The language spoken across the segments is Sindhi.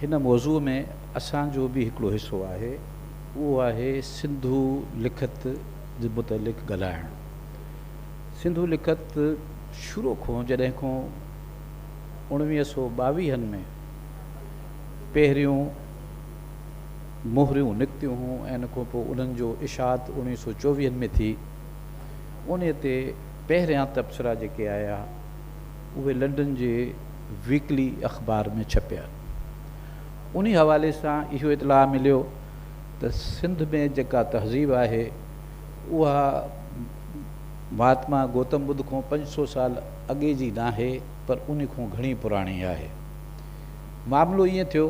هن موضوع ۾ اسان جو به هڪڙو حصو آهي، اهو آهي سنڌو لکت جي متعلق ڳالهائڻ. سنڌو لکت شروع کان جڏهن کان اڻويهه سو ٻاويهن ۾ پهريون مهريون نڪتيون هيون ۽ ان کان پوء انهن جو اشاعت اڻويهه سو چوويهن ۾ ٿي، انهيء تي پهريان تبصرا جيڪي آيا اهي لنڊن جي ويڪلي اخبار ۾ ڇپيا. انهي حوالي سان اهو اطلاع مليو ته سنڌ ۾ جيڪا تهذيب آهي اها مهاتما گوتم ٻڌ کان 500 سال اڳي جي ناهي پر انهي کان گهڻي پراڻي آهي. معاملو ائين ٿيو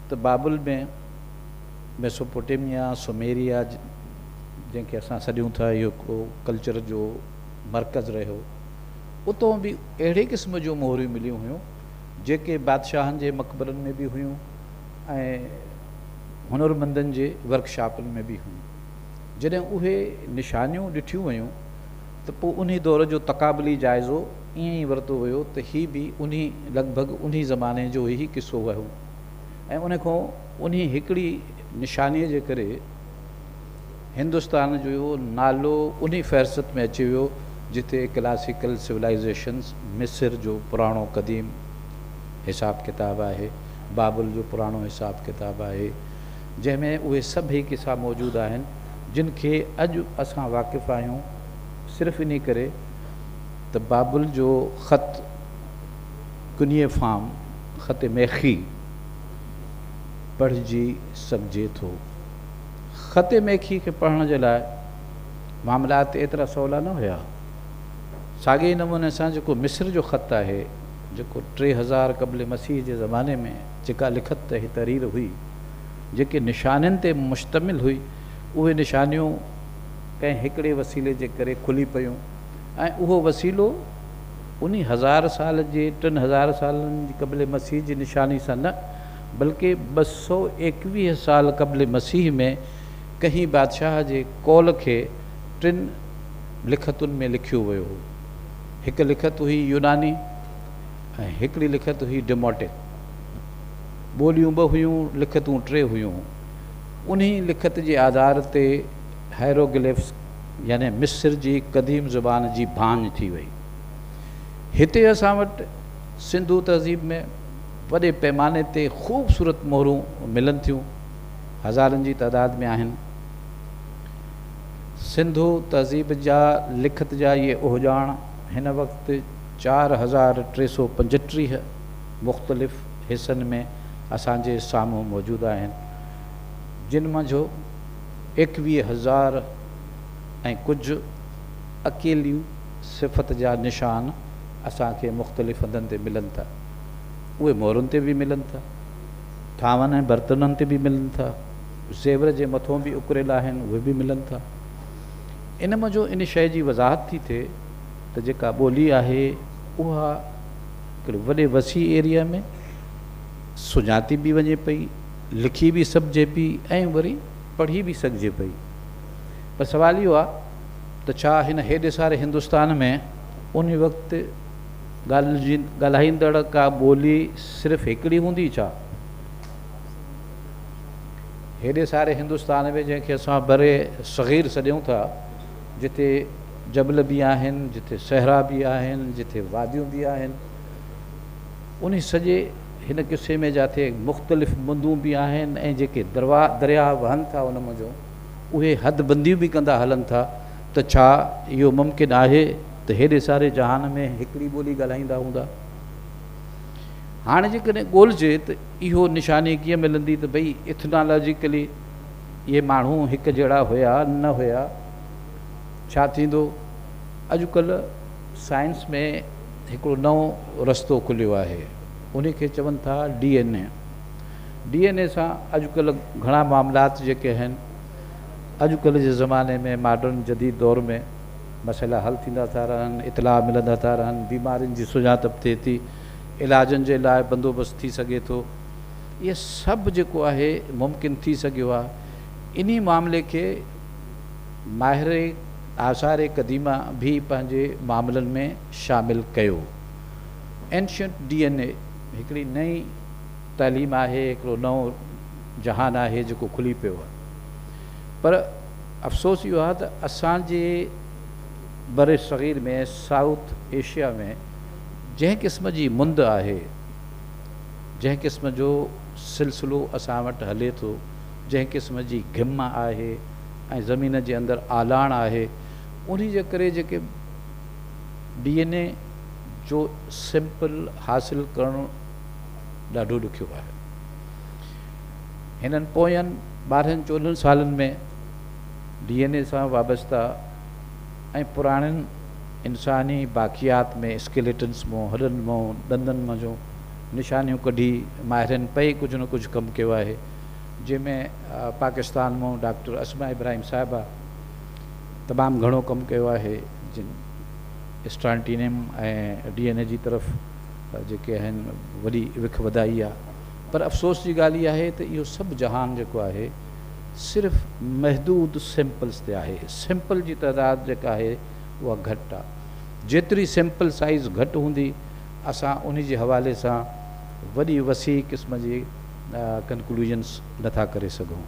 ته بابل ۾ ميسوپوٽيميا، سميريا جنهن کي اسان سڏيون ٿا اهو هڪڙو ڪلچر جو مرڪز رهيو. اتون به اهڙي قسم جون مهريون مليون هيون جيڪي بادشاهن جي مقبرن ۾ به هيون ۽ هنرمندن جي ورڪشاپن ۾ به هيون. جڏهن اهي نشانيون ڏٺيون ويون ته پوء انهي دور جو تقابلي جائزو ائين ئي ورتو ويو ته هي به انهي لڳ ڀڳ انهي زماني جو ئي قصو هو ۽ ان کان انهي هڪڙي نشانيء جي ڪري هندستان جو نالو انهي فهرست ۾ اچي ويو جتي ڪلاسيڪل سولائيزيشنز مصر جو پراڻو قديم حساب ڪتاب آهي، بابل جو پراڻو حساب ڪتاب آهي، جنهن ۾ اهي سڀئي قصا موجود آهن جن کي اڄ اسان واقف آهيون صرف انهي ڪري ته بابل جو خط ڪنيفارم، خط ميخي، پڙهجي سگهجي ٿو. خط ميخي کي پڙهڻ جي لاء معاملات ايترا سولا نه هيا. ساڳئي ئي نموني سان جيڪو مصر جو خط آهي، جيڪو 3000 قبل مسيح جي زماني ۾ جيڪا لکت ۽ تحرير هئي، جيڪي نشانين تي مشتمل هئي، اهي نشانيون ڪنهن هڪڙي وسيلي جي ڪري کلي پيون ۽ اهو وسيلو انهي هزار سال جي 3000 سالن قبل مسيح جي نشاني سان نه بلڪه 221 سال قبل مسيح ۾ ڪنهن بادشاهه جي قول کي ٽن لکتن ۾ لکيو ويو هو. هڪ لکت هئي يوناني ۽ هڪڙي لکت هئي ڊيموٽڪ. ٻوليون ٻه هيون، لکتون ٽي هيون. انهي لکت جي آڌار تي هائروگليفس يعني مصر جي قديم زبان جي ڀاڃ ٿي وئي. هتي اسان وٽ سنڌو تهذيب ۾ وڏي پيماني تي خوبصورت مهرون ملن ٿيون. هزارن جي تعداد ۾ آهن. سنڌو تهذيب جا لکت جا اهي اهڄاڻ هن وقت 4335 مختلف حصن ۾ اسان جي سامهون موجود آهن، جن منجهو 21 هزار ۽ ڪجهه اڪيليون صفت جا نشان اسان کي مختلف هنڌن تي ملن ٿا. اهي مهرن تي به ملن ٿا. ٿانون ۽ برتنن تي به ملن ٿا، زيور جي مٿون به اڪريل آهن، اهي به ملن ٿا. ان منجهون ان شيء جي وضاحت ٿي ٿئي ته جيڪا ٻولي آهي اها هڪڙي وڏي وسيع ايريا ۾ سڃاتي به وڃي پئي، لکي به سگهجي پئي ۽ وري پڙهي به سگهجي پئي. پر سوال اهو آهي ته ڇا هن هيڏي ساري هندستان ۾ ان وقت ڳالهائيندڙ ڪا ٻولي صرف هڪڙي هوندي ڇا؟ هيڏي ساري هندستان ۾ جنهن کي اسان بر صغير سڏيون ٿا، جتي جبل به آهن، جتي صحرا به آهن، جتي واديون به آهن، انهي سڄي هن قصي ۾ جاٿي مختلف مندون به آهن ۽ جيڪي درياهه وهن ٿا ان منجهون اهي حد بنديون به ڪندا هلن ٿا ته ڇا اهو ممڪن آهي ته هيڏي ساري جهان ۾ هڪڙي ٻولي ڳالهائيندا هوندا؟ هاڻي جيڪڏهن ڳولجي ته اهو نشاني ڪيئن ملندي ته ڀئي ايٿنالاجيڪلي اهي ماڻهو هڪ جهڙا هيا نه هيا، ڇا ٿيندو؟ اڄڪلهه سائنس ۾ هڪڙو نئون رستو کليو آهي، ان کي چون ٿا ڊي اين اي. ڊي اين اي سان اڄڪلهه گهڻا معاملات جيڪي آهن اڄڪلهه جي زماني ۾ ماڊرن جديد دور ۾ مسئلا حل ٿيندا ٿا رهن، اطلاع ملندا ٿا رهن، بيمارين جي سڃاتپ ٿئي ٿي، علاجن جي لاء بندوبست ٿي سگهي ٿو، اهي سڀ جيڪو آهي ممڪن ٿي سگهيو آهي. انهي معاملي کي ماهر آثار قديمه به پنهنجي معاملن ۾ شامل ڪيو. اينشنٽ ڊي اين اي هڪڙي نئين تعليم آهي، هڪڙو نئون جهان آهي جيڪو کلي پيو آهي. پر افسوس اهو آهي ته اسان جي برصغير ۾ سائوٿ ايشيا ۾ جنهن قسم جي مند آهي، جنهن قسم جو سلسلو اسان وٽ هلي ٿو، جنهن قسم جي گهم آهي ۽ زمين جي اندر آلاڻ آهي، انهي جي ڪري جيڪي ڊي اين اي جو سيمپل حاصل ڪرڻ ڏاڍو ڏکيو آهي. هنن پوين ٻارهن چوڏهن سالن ۾ ڊي اين اي سان وابسته ۽ پراڻين انساني باقيات ۾ اسڪيليٽنس مون، هڏن مون، ڏندن منجهون نشانيون ڪڍي ماهرين پئي ڪجهه نه ڪجهه ڪم ڪيو آهي، جنهن ۾ پاڪستان مون ڊاڪٽر اسماء ابراهيم صاحبه تمام گهڻو ڪم ڪيو آهي، جن اسٽرانٽينيم ۽ ڊي اين اي جي طرف جيڪي آهن وڏي وک وڌائي آهي. پر افسوس جي ڳالهه اها آهي ته اهو سڀ جهان جيڪو آهي صرف محدود سيمپلز تي آهي. سيمپل جي تعداد جيڪا آهي اها گهٽ آهي. جيتري سيمپل سائيز گهٽ هوندي اسان انهي جي حوالي سان وڏي وسيع قسم جي ڪنڪلوزنس نٿا ڪري سگهون.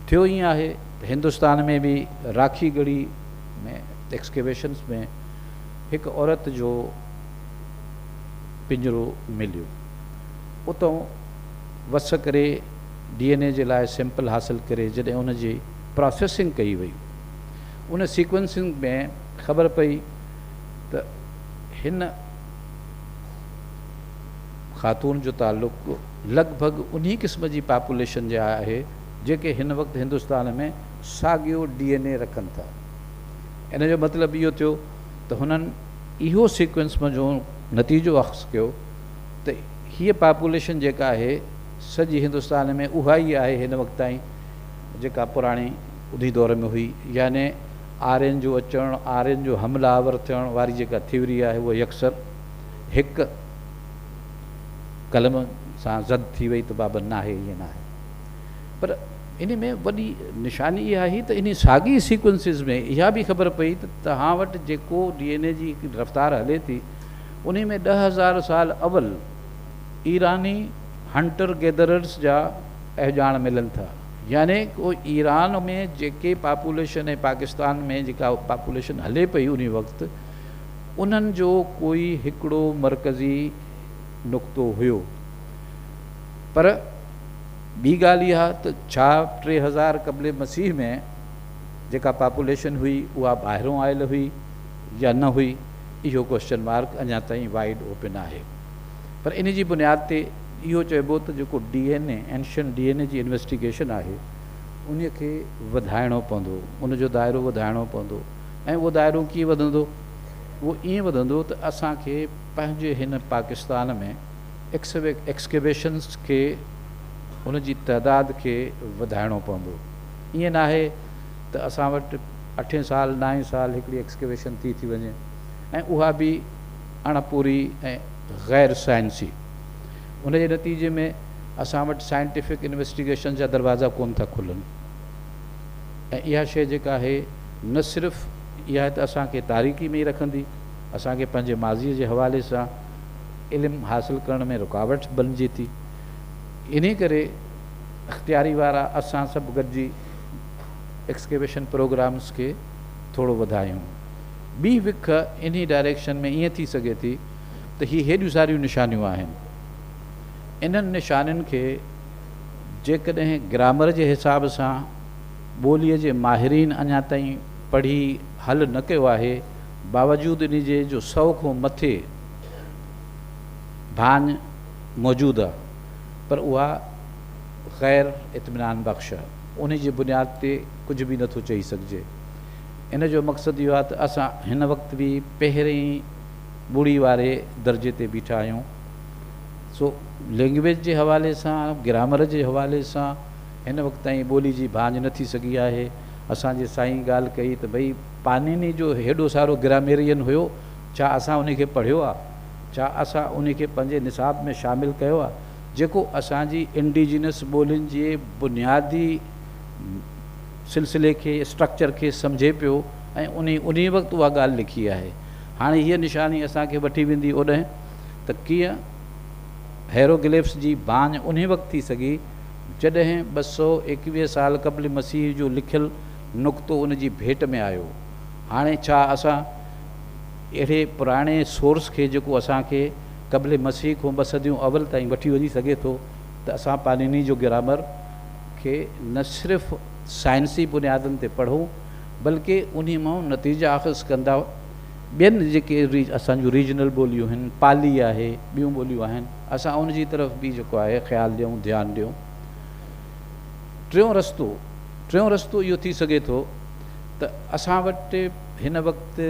ٿيو ائين آهي ته هندستان ۾ به راکي ڳڙهي ۾ ايڪسڪيويشنس ۾ هڪ عورت جو پڃرو مليو. اتئون وس ڪري ڊي اين اي جي لاء سيمپل حاصل ڪري جڏهن ان جي پراسيسنگ ڪئي وئي ان سيڪوئنسنگ ۾ خبر پئي ته هن خاتون جو تعلق لڳ ڀڳ انهي قسم جي پاپوليشن جي آهي جيڪي هن وقت هندستان ۾ ساڳيو ڊي اين اي رکن ٿا. ان جو مطلب اهو ٿيو ته هنن اهو سيڪوئنس منجهون نتيجو اخذ ڪيو ته هيء پاپوليشن جيڪا آهي سڄي هندستان ۾ اها ئي آهي هن وقت تائين جيڪا پراڻي انهي دور ۾ هئي يعني آرين جو اچڻ، آرين جو حمله آور ٿيڻ واري جيڪا ٿيوري آهي اها يڪسر هڪ قلم سان زد ٿي وئي ته بابا ناهي ائين ناهي. پر انهي ۾ وڏي نشاني اها هئي ته انهي ساڳي سيڪوئنسز ۾ اها به خبر پئي ته توهان وٽ جيڪو ڊي اين اي جي هڪ رفتار هلي ٿي انهي ۾ 10,000 سال اول ايراني هنٽر گيدررز جا اهڄاڻ ملن ٿا يعني ڪو ايران ۾ جيڪي پاپوليشن ۽ پاڪستان ۾ جيڪا پاپوليشن هلي پئي انهي وقت انهن جو ڪوئي هڪڙو مرڪزي نقطو هيو. پر ٻي ڳالهه اها ته ڇا 3000 قبل مسيح ۾ جيڪا پاپوليشن هئي اها ٻاهرون آيل هئي يا نه هئي اهو ڪوئسچن مارڪ اڃا تائين وائيڊ اوپن آهي. پر ان جي بنياد تي اهو چئبو ته جيڪو D N A, ancient D N A جي انويسٽيگيشن آهي ان کي وڌائڻو پوندو، ان جو دائرو وڌائڻو پوندو ۽ اهو دائرو ڪيئن وڌندو؟ اهو ائين وڌندو ته اسان کي پنهنجي هن پاڪستان ۾ ايڪسڪيويشنز کي ان جي تعداد کي وڌائڻو پوندو. ائين ناهي ته اسان وٽ اٺين سال نائين سال هڪڙي ايڪسڪيويشن ٿي ٿي وڃي ۽ اها به اڻ پوري ۽ غير سائنسي. ان جي نتيجي ۾ اسان وٽ سائنٽيفڪ انويسٽيگيشن جا دروازا ڪونه ٿا کلن ۽ اها شيء جيڪا آهي نه صرف اها ته اسان کي تاريڪي ۾ ئي رکندي، اسان کي پنهنجي ماضيء جي حوالي سان علم حاصل ڪرڻ ۾ رڪاوٽ بنجي ٿي. انهيء ڪري اختياري وارا اسان سڀ گڏجي ايڪسڪيويشن پروگرامز کي ٿورو وڌايون. ٻي وک انهي ڊائريڪشن ۾ ائين ٿي سگهي ٿي ته هي هيڏيون ساريون نشانيون آهن. انهن نشانين کي جيڪڏهن گرامر جي حساب سان ٻوليء جي ماهرين اڃا تائين پڙهي حل نه ڪيو آهي، باوجود ان جي جو سئو کان مٿي ڀاڃ موجود آ، پر اها غير اطمينان بخش آ، انهي جي بنياد تي ڪجهه به نٿو چئي سگهجي. ان جو مقصد اهو آ ته اسان هن وقت به پهرين ٻڙي واري درجي تي بيٺا آهيون، سو لينگويج جي حوالي سان، گرامر جي حوالي سان هن وقت تائين ٻولي جي ڀاڃ نه ٿي سگهي آهي. اسان جي سائين ڳالهه ڪئي ته ڀئي پانيني جو هيڏو سارو گراميرين هيو، ڇا اسان انهي کي پڙهيو آ؟ ڇا اسان انهي کي پنهنجي نصاب ۾ شامل ڪيو آ؟ جيڪو اسان جي انڊيجينس ٻولين جي بنيادي سلسلي کي، اسٽرڪچر کي سمجهي پيو ۽ انهي انهي وقت اها ڳالهه لکي آهي. هاڻي هيء نشاني اسان کي وٺي ويندي اوڏهن ته ڪيئن هيروگليفس جي ڀاڃ انهي وقت ٿي سگهي جڏهن 221 سال قبل مسيح جو لکيل نقطو ان جي ڀيٽ ۾ آيو. هاڻي ڇا اسان اهڙي پراڻي سورس کي جيڪو اسان کي قبل مسيح کان ٻه صديون اول تائين وٺي وڃي سگهي ٿو ته اسان پانيني جو گرامر کي نه صرف سائنسي بنيادن تي پڙهون بلڪه انهي مان نتيجا اخذ ڪندا ٻين جيڪي اسان جون ريجنل ٻوليون آهن، پالي آهي، ٻيون ٻوليون آهن، اسان ان جي طرف به جيڪو آهي خيال ڏيون، ڌيان ڏيون. ٽيون رستو، ٽيون رستو اهو ٿي سگهي ٿو ته اسان وٽ هن وقت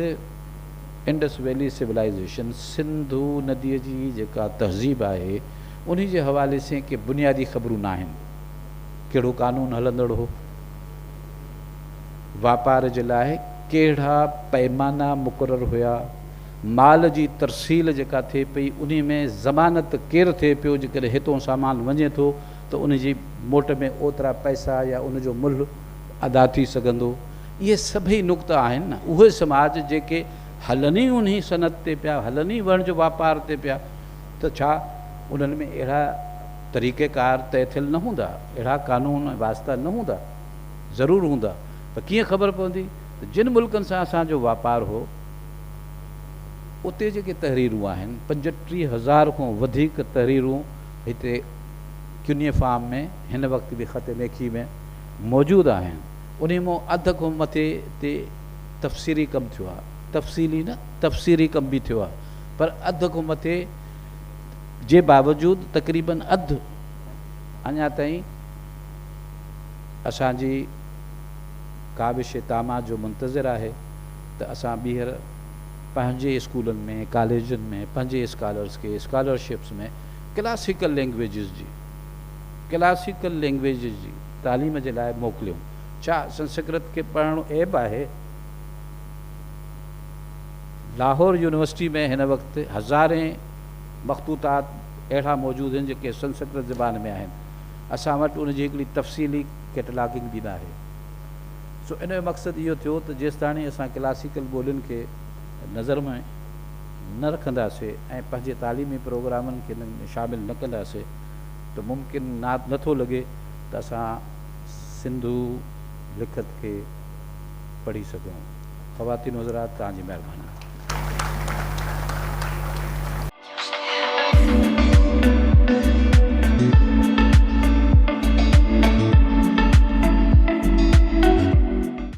انڊس ويلي سولائيزيشن، سنڌو نديء جي جيڪا تهذيب آهي، انهي جي حوالي سين ڪي بنيادي خبرون ناهن. ڪهڙو قانون هلندڙ هو؟ واپار جي لاء ڪهڙا پيمانا مقرر هيا؟ مال جي ترسيل جيڪا ٿئي پئي انهي ۾ ضمانت ڪير ٿئي پيو جيڪڏهن هتون سامان وڃي ٿو ته ان جي موٽ ۾ اوترا پئسا يا ان جو ملهه ادا ٿي سگهندو؟ اهي سڀئي نقطا آهن نه اهي سماج جيڪي هلن ئي انهي صنعت تي پيا هلن ئي وڻج واپار تي پيا ته ڇا انهن ۾ اهڙا طريقه ڪار طئي ٿيل نه هوندا؟ اهڙا قانون ۽ واسطا نه هوندا؟ ضرور هوندا پر ڪيئن خبر پوندي ته جن ملڪن سان اسان جو واپار هو اتي جيڪي تحريرون آهن 35 هزار کان وڌيڪ تحريرون هتي ڪيونيفارم ۾ هن وقت به خط ميخي ۾ موجود آهن انهي مان اڌ کان مٿي تي تفسيري ڪم ٿيو آهي تفصيلي نه تفسيري ڪم به ٿيو آهي پر اڌ کان مٿي جي باوجود تقريبن اڌ اڃا تائين اسان جي ڪاوش تاما جو منتظر آهي ته اسان ٻيهر پنهنجي اسڪولن ۾ ڪاليجن ۾ پنهنجي اسڪالرس کي اسڪالرشپس ۾ ڪلاسيڪل لينگويجز جي ڪلاسيڪل لينگويجز جي تعليم جي لاء موڪليون. ڇا سنسڪرت کي پڙهڻ عيب آهي؟ لاهور يونيورسٽي ۾ هن وقت هزارين مخطوطات اهڙا موجود آهن جيڪي سنسڪرت زبان ۾ آهن. اسان وٽ ان جي هڪڙي تفصيلي ڪيٽلاگنگ به ناهي. سو ان جو مقصد اهو ٿيو ته جيستاڻي اسان ڪلاسيڪل ٻولين کي نظر ۾ نه رکنداسي ۽ پنهنجي تعليمي پروگرامن کي انهن ۾ شامل نه ڪنداسي ته ممڪن نه ٿو لڳي ته اسان سنڌو لکت کي پڙهي سگهون. خواتين و حضرات توهان جي مهرباني.